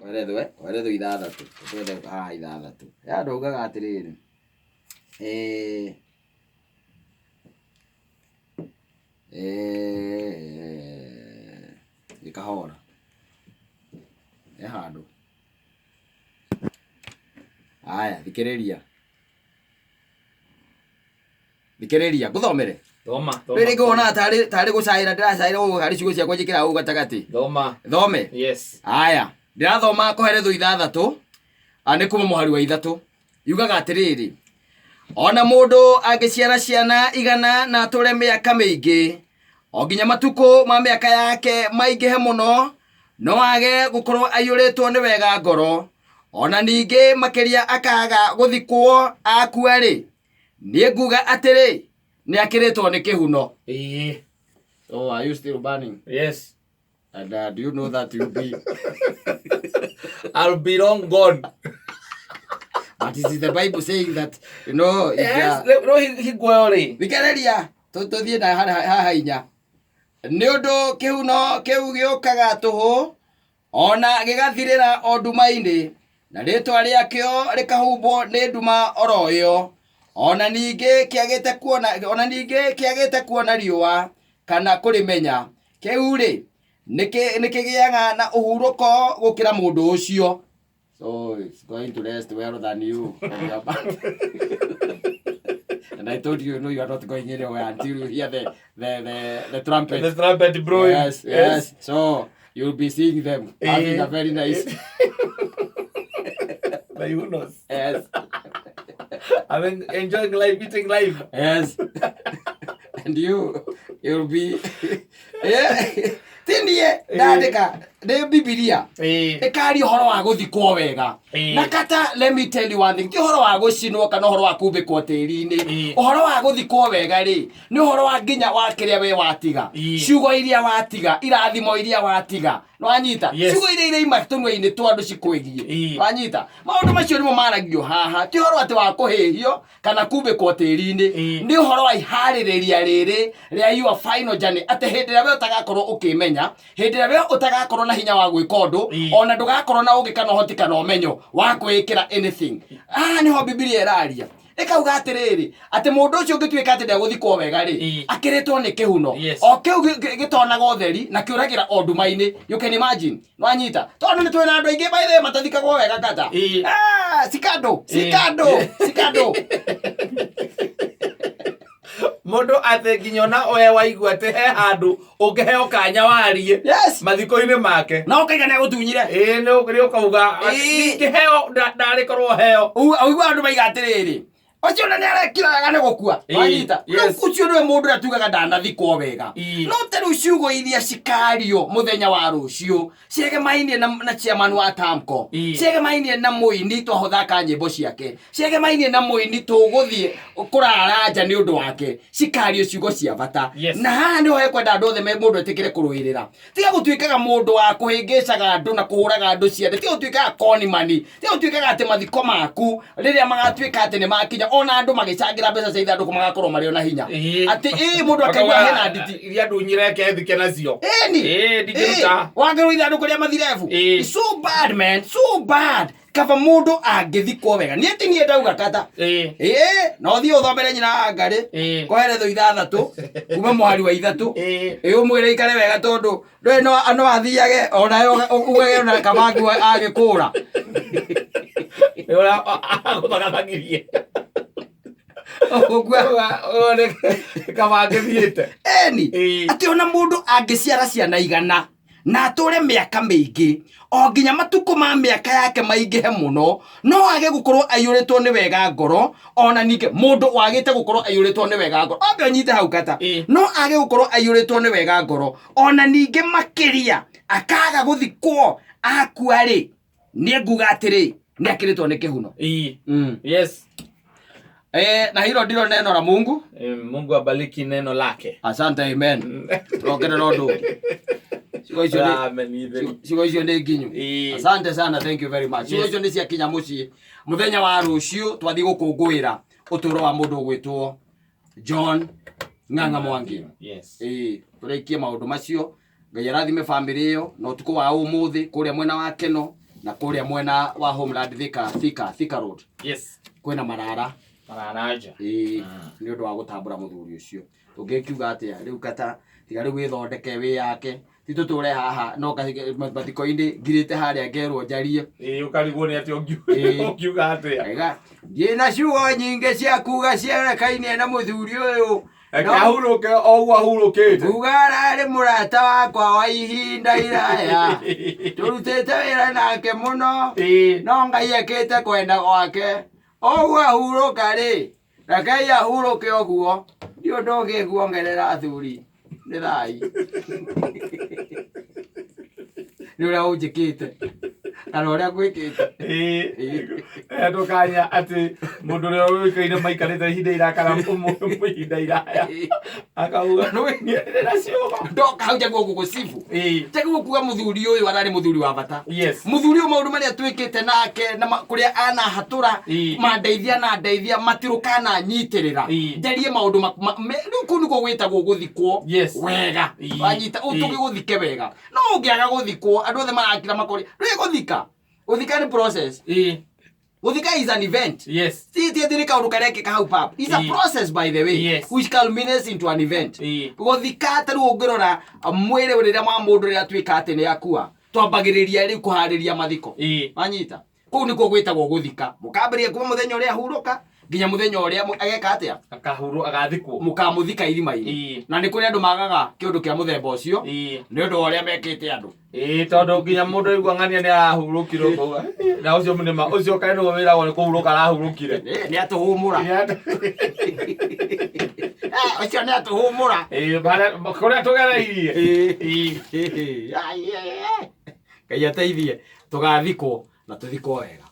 Koheletho eh? Koheletho ithathatũ. Twende haha ithathatũ. He handũ haugaga atĩrĩrĩ. Eh, eh, nĩ kahora. He handũ. Haya, thikĩrĩria. Thikĩrĩria, ngũthomere. Thoma, thoma. Rĩrĩ rĩngĩ wonaga tarĩ tarĩ gũcaĩra ndĩracaĩra ũguo harĩ ciugo ciakwa njĩkĩraga hau gatagatĩ. Thoma. Thome. Yes. Haya, ndĩrathoma Koheletho ithathatũ, ah, nĩ kuma mũhari wa ithatũ. Yugaga atĩrĩrĩ, ona mũndũ angĩciara ciana igana na atũre mĩaka mĩingĩ, o nginya matukũ ma mĩaka yake maingĩhe mũno, no age gũkorwo aiyũrĩtwo nĩ wega ngoro, ona ningĩ makĩria akaga gũthikwo akua-rĩ, niĩ nguga atĩrĩ, nĩ akĩrĩtwo nĩ kĩhuno. Ĩĩ. So are you still burning? Yes. And do you know that you'll be I'll be long gone. But it is the Bible saying that, you know, if Yes, you are... no hingo ĩyo rĩ. Thikĩrĩria, tũthiĩ na haha inya. Nĩ ũndũ kĩhuno kĩu gĩũkaga tũhũ, ona gĩgathirĩra o nduma-inĩ, na rĩtwa rĩakĩo rĩkahumbwo nĩ nduma oro ĩyo. Ona ningĩ kĩagĩte kuona, ona ningĩ kĩagĩte kuona riũa kana kũrĩmenya. Kĩu-rĩ, nĩ kĩgĩaga na ũhurũko gũkĩra mũndũ ũcio. So it's going to rest well than you. And I told you, no, you are not going anywhere until you hear the trumpet. The trumpet blowing. Yes. So you'll be seeing them having a very nice. The Yunos. Yes. I mean, enjoying life, eating life. Yes. And you'll be. Yeah. Tinie, ndandĩka nĩ Bibilia ĩkaria ũhoro wa gũthikwo wega. Na kata, let me tell you one thing, ti ũhoro wa gũcinwo kana ũhoro wa kumbĩkwo tĩri-inĩ. Ũhoro wa gũthikwo wega rĩ, nĩ ũhoro wa nginya wa kĩrĩa we watiga, ciugo iria watiga, irathimo iria watiga. Nĩwanyita? Ciugo iria iraima tũnua-inĩ twa andũ cikwĩgiĩ. Nĩwanyita? Maũndũ macio nĩmo maragio haha, ti ũhoro atĩ wa kũhĩhio kana kumbĩkwo tĩri-inĩ. Nĩ ũhoro wa iharĩrĩria rĩrĩ rĩa your final journey, atĩ hĩndĩ ĩrĩa we ũtagakorwo ũkĩmenya, hĩndĩ ĩrĩa we ũtagakorwo na hinya wa gwĩka ũndũ, ona ndũgakorwo na ũgĩ kana ũhoti kana ũmenyo wa kwĩĩkĩra anything. Haha nĩho Bibilia ĩraria ĩkauga atĩrĩrĩ, atĩ mũndũ ũcio ũngĩtuĩka atĩ ndegũthikwo wega rĩ, akĩrĩtwo nĩ kĩhuno o kĩu gĩtonaga ũtheri na kĩũragĩra o nduma-inĩ. You can imagine. Nwanyita? Tondũ nĩ twĩna andũ aingĩ by the way matathikagwo wega kata. Ah, sikandũ, sikandũ, sikandũ. Mũndũ atĩ nginya ona we waigua atĩ he handũ ũngĩheo kanya warie mathiko-inĩ make, na ũkaiga nĩ agũtunyire. Ĩĩ, nĩ ũkauga ndingĩheo, ndarĩ korwo heo. Ũigua andũ maiga atĩrĩrĩ, ũcio na nĩ arekira wega nĩ gũkua. Wanyita? Rĩu ũcio nĩwe mũndũ ũrĩa tugaga ndanathikwo wega. No ta rĩu ciugo iria cikario mũthenya wa rũciũ ciegemainie na chairman wa Tamco, ciegemainie na mũini twahũthaka nyĩmbo ciake, ciegemainie na mũini tũgũthiĩ kũrara nja nĩ ũndũ wake, cikario ciugo cia bata. Na haha nĩho hekwenda andũ othe mũndũ etĩkĩre kũrũĩrĩra. Tiga gũtuĩkaga mũndũ wa kũhĩngĩcaga andũ na kũhũraga andũ ciande, tiga gũtuĩkaga konimani, tiga gũtuĩkaga atĩ mathiko maku rĩrĩa magatuĩka atĩ nĩ makinya, ona andũ magĩcangĩra mbeca cia ithandũkũ magakorwo marĩ ona hinya. Atĩ ĩĩ mũndũ akaigua hena nditi iria ndunyire ke thike nacio. Ĩni. Ĩĩ, ndingĩruta. Wangĩrwo ithandũkũ rĩa mathirebu. It's so bad man, so bad. Kaba mũndũ angĩthikwo wega. Niĩ ti niĩ ndauga kata. Ĩĩ, no thiĩ ũthomere nyina wa Ngarĩ. Koheretho ithathatũ, kuma mũhari wa ithatũ. Ĩĩ, ũmwĩre ikare wega tondũ ndũĩ no athiage onawe ugage ona kabangu agĩkũra. Nĩ ũrĩa agũthagathagirie. Ũguo. Kabangĩthiĩte. Ĩni. Atĩ ona mũndũ angĩciara ciana igana na atũre mĩaka mĩingĩ, o nginya matukũ ma mĩaka yake maingĩhe mũno, no age gũkorwo aiyũrĩtwo nĩ wega ngoro. Ona ningĩ mũndũ wagĩte gũkorwo aiyũrĩtwo nĩ wega ngoro, ambe ũnyite hau kata, no age gũkorwo aiyũrĩtwo nĩ wega ngoro, ona ningĩ makĩria akaga gũthikwo akua rĩ, niĩ nguga atĩrĩ, nĩ akĩrĩtwo nĩ kĩhuno. Yes. Na hilo ndilo neno la Mungu. Mungu abariki neno lake. Asante, amen. Tuongerera ũndũ ũngĩ. Ciugo icio nĩ Amen, ithe. Ciugo icio nĩ nginyu. Asante sana, thank you very much. Ciugo icio nĩ ciakinya mũciĩ. Mũthenya wa rũciũ twathiĩ gũkũngũĩra ũtũũro wa mũndũ ũgwĩtwo John Ng'ang'a Mwangi. Tũrĩkie maũndũ macio. Ngai arathime bamĩrĩ ĩyo na ũtukũ wa ũmũthĩ kũrĩa mwena wa Keno. Na kũrĩa mwena wa Homeland Thika, Thika, Thika Road. Yes. Kwĩna marara. Marara nja. Ĩĩ, nĩ ũndũ wa gũtambũra mũthuri ũcio. Ũngĩkiuga atĩa rĩu kata tiga rĩu wĩthondeke wĩyake ti tũtũre haha no mathiko-inĩ ngirĩte harĩa ngerwo njarie. Ĩĩ, ũkarigwo nĩ atĩa ũngiuga atĩa. Wega. Ndĩ ciugo nyingĩ cia kuga cierekainie na mũthuri ũyũ. Reke ahurũke o ũguo ahurũkĩte. Kuga ararĩ mũrata wakwa wa ihinda iraya. Tũrutĩte wĩra nake mũno. No Ngai ekĩte kwenda gwake. Ũguo ahurũka rĩ, rekei ahurũke ũguo. Ndi ũndũ ũngĩ nguongerera athuri. Nĩ thai. Nĩ ũrĩa ũnjĩkĩte. Kana ũrĩa ngwĩkĩte. Ĩĩ, ndũkanya atĩ mũndũ ũrĩa ũĩkaine maikarĩte ihinda iraya kana ihinda iraya akauga niĩ ndirĩ na ciugo. Ndoka hau njagwo gũgũcibu. Njagwo kuga mũthuri ũyũ ararĩ mũthuri wa bata. Yes. Mũthuri ũyũ maũndũ marĩa twĩkĩte nake na kũrĩa anahatũra, mandeithia na ndeithia matirũka na nyitĩrĩra. Njarie maũndũ rĩu kũu nĩkuo gwĩtagwo gũthikwo wega. Wanyita, tũgĩgũthike wega. No ũngĩaga gũthikwo, andũ othe marakira makori. Rĩu gũthika. Gũthika nĩ process. Gũthika is an event. Yes. Ti ti atĩ nĩ kaũndũ karekĩka hau pap. It's a process, by the way, which culminates into an event. Gũthika ta rĩu ũngĩrora mwĩrĩ rĩrĩa wa mũndũ rĩrĩa atuĩka atĩ nĩ akua, twambagĩrĩria rĩu kũharĩria mathiko. Wanyita? Kũu nĩkuo gwĩtagwo gũthika. Mũkambĩrĩria kuma mũthenya ũrĩa ahurũka nginya mũthenya ũrĩa ageka atĩa? Akahurũ agathikwo. Mũkamũthika irima-inĩ. Na nĩ kũrĩ andũ magaga kĩũndũ kĩa mũthemba ũcio nĩ ũndũ wa ũrĩa mekĩte andũ. Ĩĩ, tondũ nginya mũndũ aigua ng'ania nĩ arahurũkire ũkauga, na ũcio nĩma ũcio kaĩ nĩguo wĩragwo nĩ kũhurũka arahurũkire. Nĩ atũhũmũra. Ũcio nĩ atũhũmũra. Ĩĩ, kũrĩa tũgereirie. Ngai ateithie tũgathikwo na tũthikwo wega.